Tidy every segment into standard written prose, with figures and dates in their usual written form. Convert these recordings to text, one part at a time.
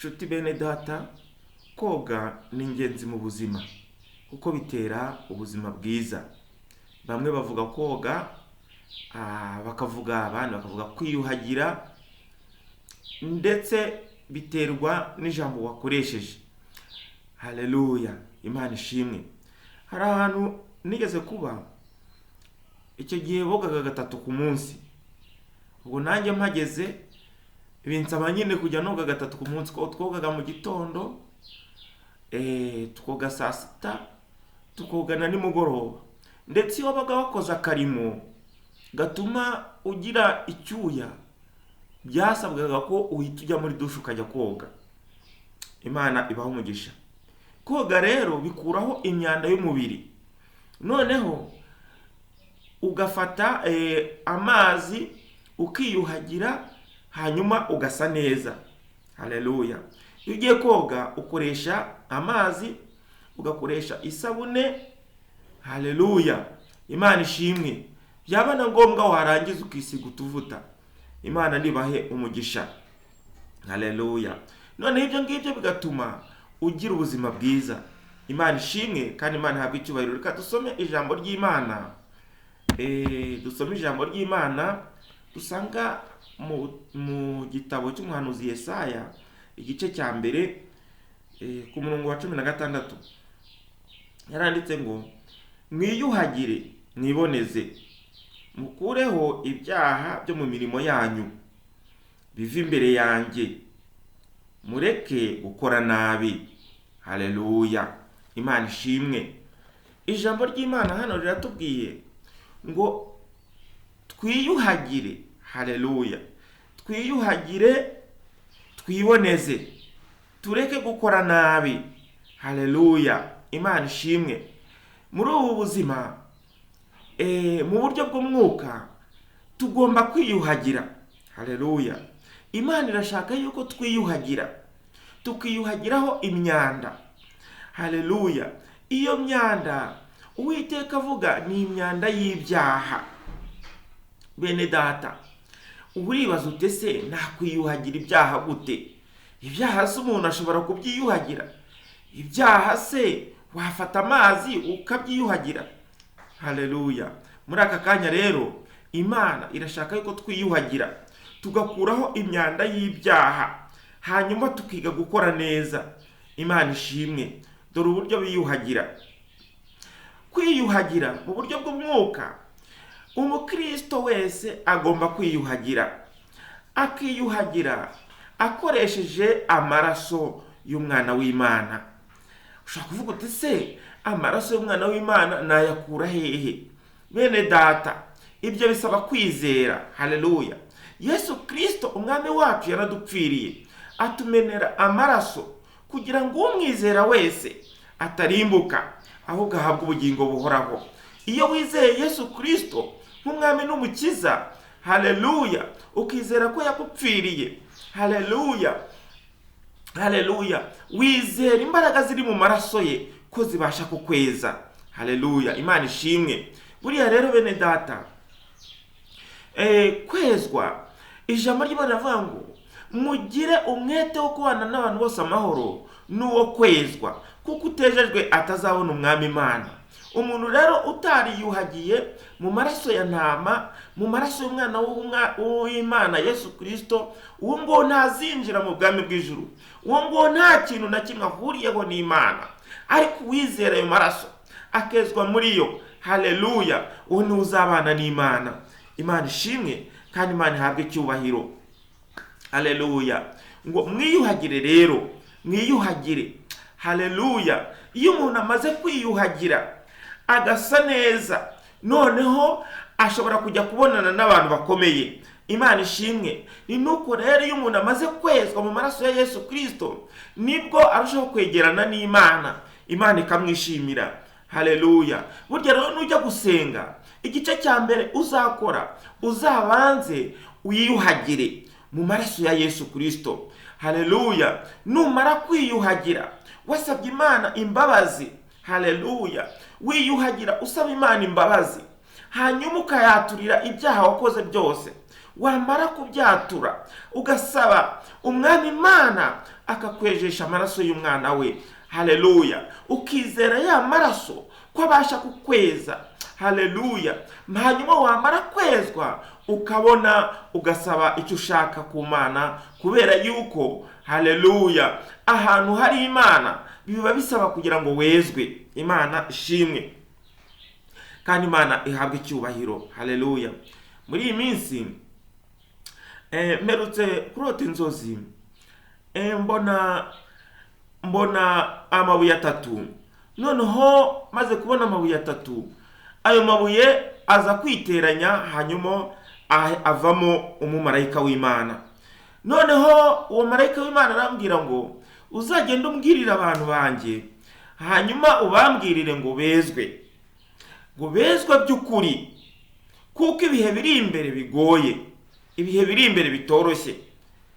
Nshuti bene data, koga ni ingenzi mu buzima kuko bitera ubuzima bwiza. Bamwe bavuga koga, bakavuga, abandi bakavuga kwiyuhagira, ndetse biterwa n'ijambo wakoresheje. Haleluya, Imana ishimwe. Hari ahantu nigeze kuba, icyo gihe bogaga gatatu ku munsi. Ubwo nanjye mpageze binsaba nyine kujya noga gatatu ku munsi, kuko twogaga mu gitondo, tukoga saa sita, tukoga na nimugoroba. Ndetse iyo wabaga wakoze akarimo gatuma ugira icyuya, byasabwaga ko uhita ujya muri dushe ukajya koga. Imana ibaha umugisha. Koga rero bikuraho imyanda y'umubiri, noneho ugafata amazi ukiyuhagira, hanyuma ugasa neza. Haleluya. Iyo ugiye koga ukoresha amazi, ugakoresha isabune. Haleluya, Imana ishimwe. Byaba na ngombwa warangiza ukisiga utuvuta. Imana nibahe umugisha. Haleluya. Noneho ibyo ngibyo bigatuma ugira ubuzima bwiza. Imana ishimwe kandi Imana ihabwe icyubahiro. Reka dusome ijambo ry'Imana. Dusome ijambo ry'Imana dusanga mu gitabo cy'umuhanuzi Yesaya, igice cya mbere, ku murongo wa 16. Yaranditse ngo: mwiyuhagire mwiboneze, mukureho ibyaha byo mu mirimo yanyu bive imbere yanjye, mureke gukora nabi. Haleluya, Imana ishimwe. Ijambo ry'Imana hano riratubwiye ngo twiyuhagire. Haleluya, twiyuhagire twiboneze, tureke gukora nabi. Haleluya, Imana ishimwe. Muri ubu buzima, mu buryo bw'umwuka tugomba kwiyuhagira. Haleluya. Imana irashaka yuko twiyuhagira, tukiyuhagiraho imyanda. Haleluya. Iyo myanda Uwiteka avuga ni imyanda y'ibyaha. Bene data, uribaza ute se nakwiyuhagira ibyaha gute? Ibyaha se umuntu ashobora kubyiyuhagira? Ibyaha se wafata amazi ukabyiyuhagira? Haleluya. Muri aka kanya rero Imana irashaka yuko twiyuhagira, tugakuraho imyanda y'ibyaha, hanyuma tukiga gukora neza. Imana ishimwe. Dore uburyo biyuhagira. Kwiyuhagira mu buryo bw'umwuka, umukristo wese agomba kwiyuhagira, akiyuhagira akoresheje amaraso y'umwana w'Imana. Ushobora kuvuga uti se amaraso y'umwana w'Imana nayakura hehe? Bene data, ibyo bisaba kwizera. Haleluya. Yesu Kristo umwami wacu yaradupfiriye, atumenera amaraso kugira ngo umwizera wese atarimbuka, ahubwo ahabwe ubugingo buhoraho. Iyo wizeye Yesu Kristo nk'umwami n'umukiza, haleluya, ukizera ko yakupfiriye, haleluya, haleluya, wizera imbaraga ziri mu maraso ye ko zibasha kukweza. Haleluya, Imana ishimwe. Buriya rero bene data, kwezwa, ijambo ry'Imana rivuga ngo mugire umwete wo kubana n'abantu bose amahoro n'uwo kwezwa, kuko utejejwe atazabona umwami Imana. Umuntu rero utariyuhagiye mu maraso ya ntama, mu maraso y'umwana w'Imana Yesu Kristo, uwo nguwo ntazinjira mu bwami bw'ijuru. Uwo nguwo nta kintu na kimwe ahuriyeho n'Imana. Ariko uwizera ayo maraso akezwa muri yo, haleluya, uwo niwe uzabana n'Imana. Imana ishimwe kandi Imana ihabwe icyubahiro. Haleluya. Ngo mwiyuhagire rero, mwiyuhagire. Haleluya. Iyo umuntu amaze kwiyuhagira agasa neza, noneho ashobora kujya kubonana n'abantu bakomeye. Imana ishimwe. Ni nuko rero iyo umuntu amaze kwezwa mu maraso ya Yesu Kristo, nibwo arushaho kwegerana n'Imana, Imana ikamwishimira. Haleluya. Burya rero nujya gusenga, igice cya mbere uzakora, uzabanze wiyuhagire mu maraso ya Yesu Kristo. Haleluya. Numara kwiyuhagira wasabye Imana imbabazi, haleluya, wiyuhagira usaba Imana imbabazi, hanyuma ukayaturira ibyaha wakoze byose, Wamara kubyatura ugasaba umwami Imana akakwejesha amaraso y'umwana we. Haleluya. Ukizera ya maraso ko abasha kukweza. Haleluya. Hanyuma wamara kwezwa ukabona ugasaba icyo ushaka ku Mana, kubera yuko haleluya ahantu hari Imana biba bisaba kugira ngo wezwe. Imana ishimwe kandi Imana ihabwe icyubahiro. Haleluya. Muri iyi minsi mperutse kurota inzozi, mbona amabuye atatu. Noneho maze kubona amabuye atatu, ayo mabuye aza kwiteranya, hanyuma avamo umumarayika w'Imana. Noneho uwo marayika w'Imana arambwira ngo uzagende umbwirire abantu banjye, hanyuma ubambwirire ngo bezwe, ngo bezwe by'ukuri, kuko ibihe biri imbere bigoye, ibihe biri imbere bitoroshye.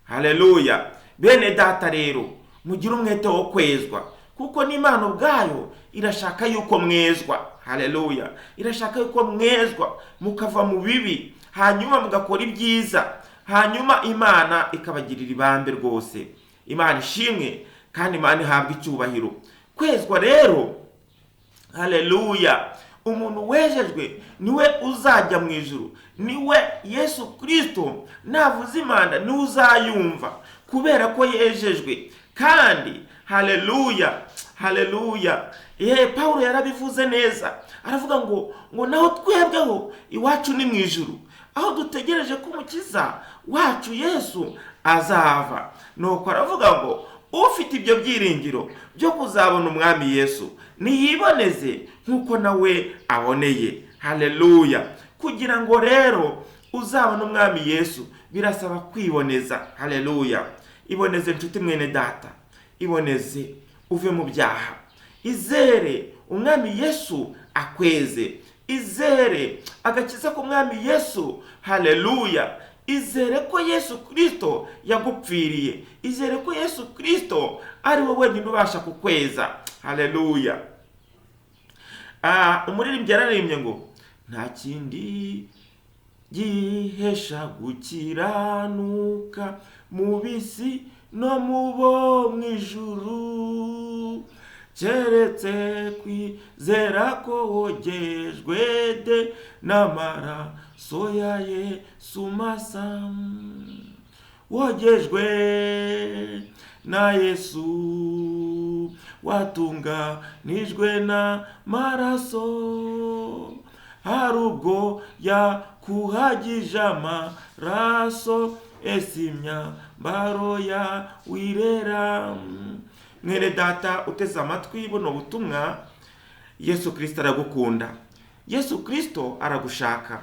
Haleluya. Bene data rero mugire umwete wo kwezwa, kuko n'Imana ubwayo irashaka yuko mwezwa. Haleluya. Irashaka yuko mwezwa mukava mu bibi, hanyuma mugakora ibyiza, hanyuma Imana ikabagirira ibambe rwose. Imana ishimwe kandi Imana ihabwe icyubahiro. Kwezwa rero, haleluya, umuntu wejejwe niwe uzajya mu ijuru, niwe Yesu Kristo navuza Imana niwe uzayumva, kubera ko yejejwe. Kandi haleluya, haleluya, Paulo yarabivuze neza, aravuga ngo naho twebweho iwacu ni mu ijuru, aho dutegereje ko umukiza wacu Yesu azava. Nuko aravuga ngo ufite ibyo byiringiro byo kuzabona umwami Yesu niyiboneze nkuko nawe aboneye. Haleluya. Kugira ngo rero uzabone umwami Yesu birasaba kwiboneza. Haleluya. Iboneze nshuti mwene data, iboneze uve mu byaha, izere umwami Yesu akweze, izere agakiza ku mwami Yesu. Haleluya. Izere ko Yesu Kristo yagupfiriye, izere ko Yesu Kristo ari we wenyine ubasha kukweza. Haleluya. Umuririmbyi yararirimbye ngo nta kindi gihesha gukiranuka mu bisi no mu bo mu ijuru, keretse kwizera ko wogejwe de n'amaraso ya Yesu masa. Wogejwe na Yesu, watunganijwe n'amaraso, hari ubwo yakuhagije amaraso, ese imyambaro ya wirera. Mwene data uteze amatwi buno butumwa, Yesu Kristo aragukunda, Yesu Kristo aragushaka,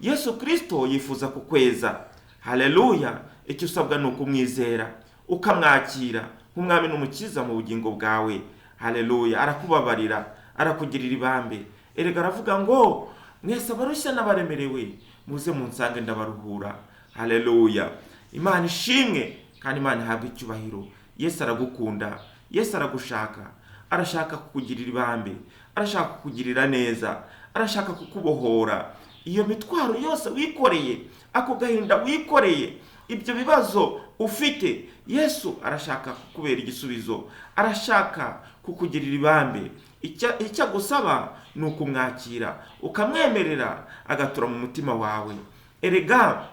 Yesu Kristo yifuza kukweza. Haleluya. Icyo usabwa ni ukumwizera ukamwakira nk'umwami n'umukiza mu bugingo bwawe. Haleluya. Arakubabarira, arakugirira ibambe. Erega aravuga ngo mwese abarushye n'abaremerewe muze munsange ndabaruhura. Haleluya. Imana ishimwe kandi Imana ihabwe icyubahiro. Yesu aragukunda, Yesu aragushaka, arashaka kukugirira ibambe, arashaka kukugirira neza, arashaka kukubohora iyo mitwaro yose wikoreye, ako gahinda wikoreye, ibyo bibazo ufite. Yesu arashaka kukubera igisubizo, arashaka kukugirira ibambe. Icyo agusaba ni ukumwakira ukamwemerera agatura mu mutima wawe. Erega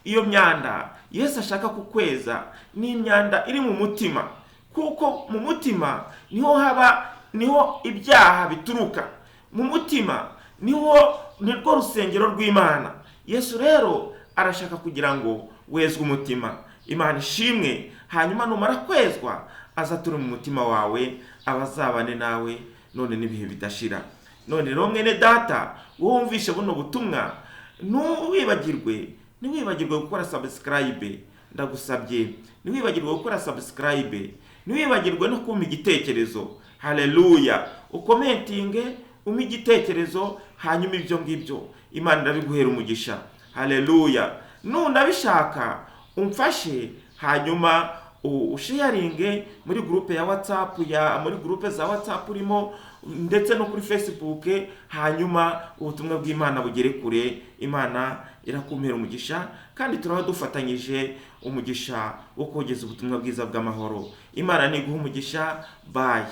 iyo myanda Yesu ashaka kukweza ni imyanda iri mu mutima, kuko mu mutima niho haba, niho ibyaha bituruka, mu mutima niho nirwo rusengero rw'Imana. Yesu rero arashaka kugira ngo wezwe umutima. Imana ishimwe. Hanyuma numara kwezwa azatura mu mutima wawe, abazabane nawe none n'ibihe bidashira. None rero mwene data wumvishe buno butumwa, ntiwibagirwe gukora subscribe. Ndagusabye ntiwibagirwe gukora subscribe, ntiwibagirwe no kumpa igitekerezo. Haleluya. Ukomentinge umpe igitekerezo, hanyuma ibyo ngibyo Imana irabiguhera umugisha. Haleluya. Nunabishaka umfashe, hanyuma Usharinge muri groupe ya WhatsApp, ya muri groupe za WhatsApp urimo, ndetse no kuri Facebook, hanyuma ubutumwa bw'Imana bugere kure. Imana irakumpera umugisha, kandi turaba dufatanyije umugisha wo kogeza ubutumwa bwiza bw'amahoro. Imana niguha umugisha. Bye.